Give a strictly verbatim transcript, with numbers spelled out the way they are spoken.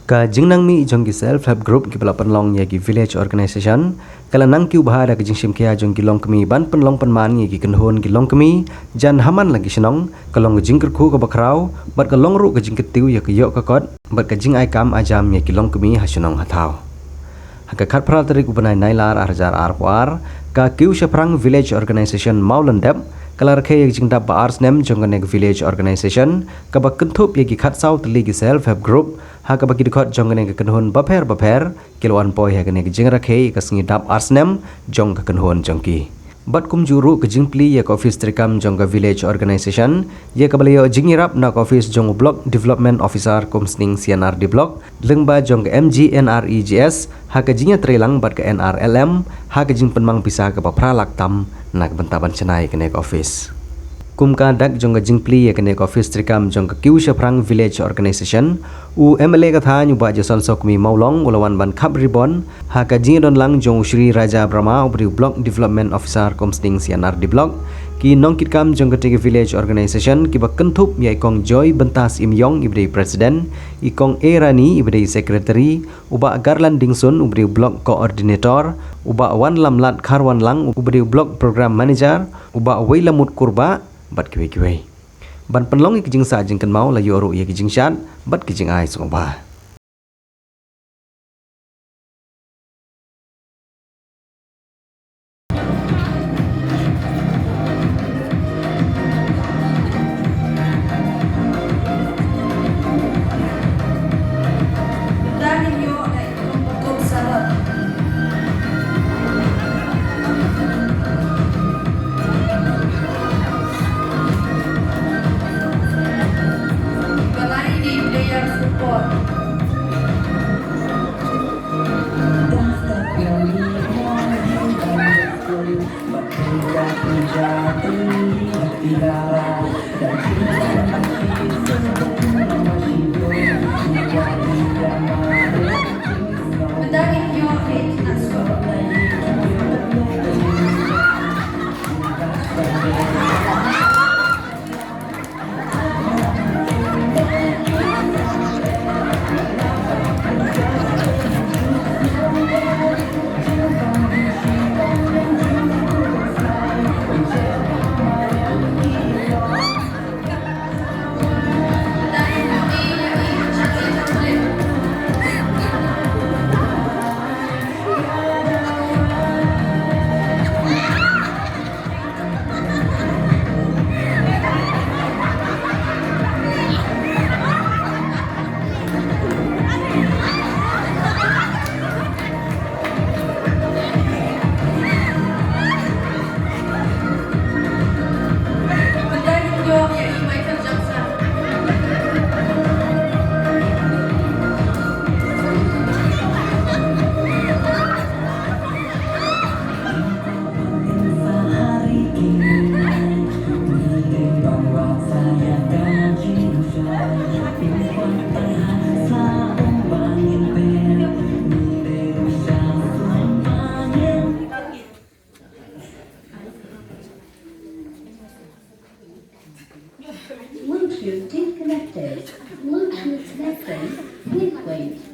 Ka jingnang mih jong ki self help group kiba la pynlong ïa ki village organization ka la nang kiew bha da ka jingshim khia jong ki longkmie ban pynlong pynman ïa ki kynhun ki longkmie jan ha man la ki shnong, ka long ka jingkyrkhu kaba khraw bad ka long ruh ka jingkyntiew ïa ka ïoh ka kot bad ka jingai kam ai jam ïa ki longkmie ha shnong ha thaw. Ha ka khatphra tarik u bnai Nailar ar hajar arphew ar, ka Kiew Shaphrang Village Organization Mawlyndep ka la rakhe ïa ka jingdap ba ar snem jong kane ka village organization kaba kynthup ïa ki khatsaw tylli ki self help group, ha kaba ki dkhot jong kane ka kynhun bapher bapher ki la wan poi ha kane ka jingrakhe ïa ka sngi dap ar snem jong ka kynhun jong ki. Bad kumjuh ruh ka jingplie ïa ka office treikam jong ka village organization ïa kaba la ïoh jingïarap na ka office jong u Block Development Officer Kumsning C&RD Block lyngba jong ka MGNREGS ha ka jingïatreilang bad ka NRLM ha ka jingpynmang pisa kaba phra lak tam na ka bynta ban shna ïa kane ka office. Kum ka dak jong ka jingplie ïa kane ka office treikam jong ka Kiew Shaphrang Village Organization, u MLA ka thaiñ u Bah Jason Sawkmie Mawlong u la wan ban khap ribbon ha ka jingïadonlang jong u Shri Raja Brahma uba dei u Block Development Officer Kumsning C&RD Block, ki nongkitkam jong katei ka village organization kiba kynthup ïa i Kong Joy Bynta Syiemiong iba dei president, i Kong A Rani iba dei secretary, u Bah Garland Dingson uba dei u block coordinator, u Bah Wanlamlat Kharwanlang uba dei u block program manager, u Bah Weilamut Kurbah bad kiwei kiwei. Ban pynlong ïa ki jingsah jingkynmaw la ïoh ruh ïa ki jingshad bad ki jingai sngewbha. Bluetooth disconnected. Bluetooth connecting. Please wait.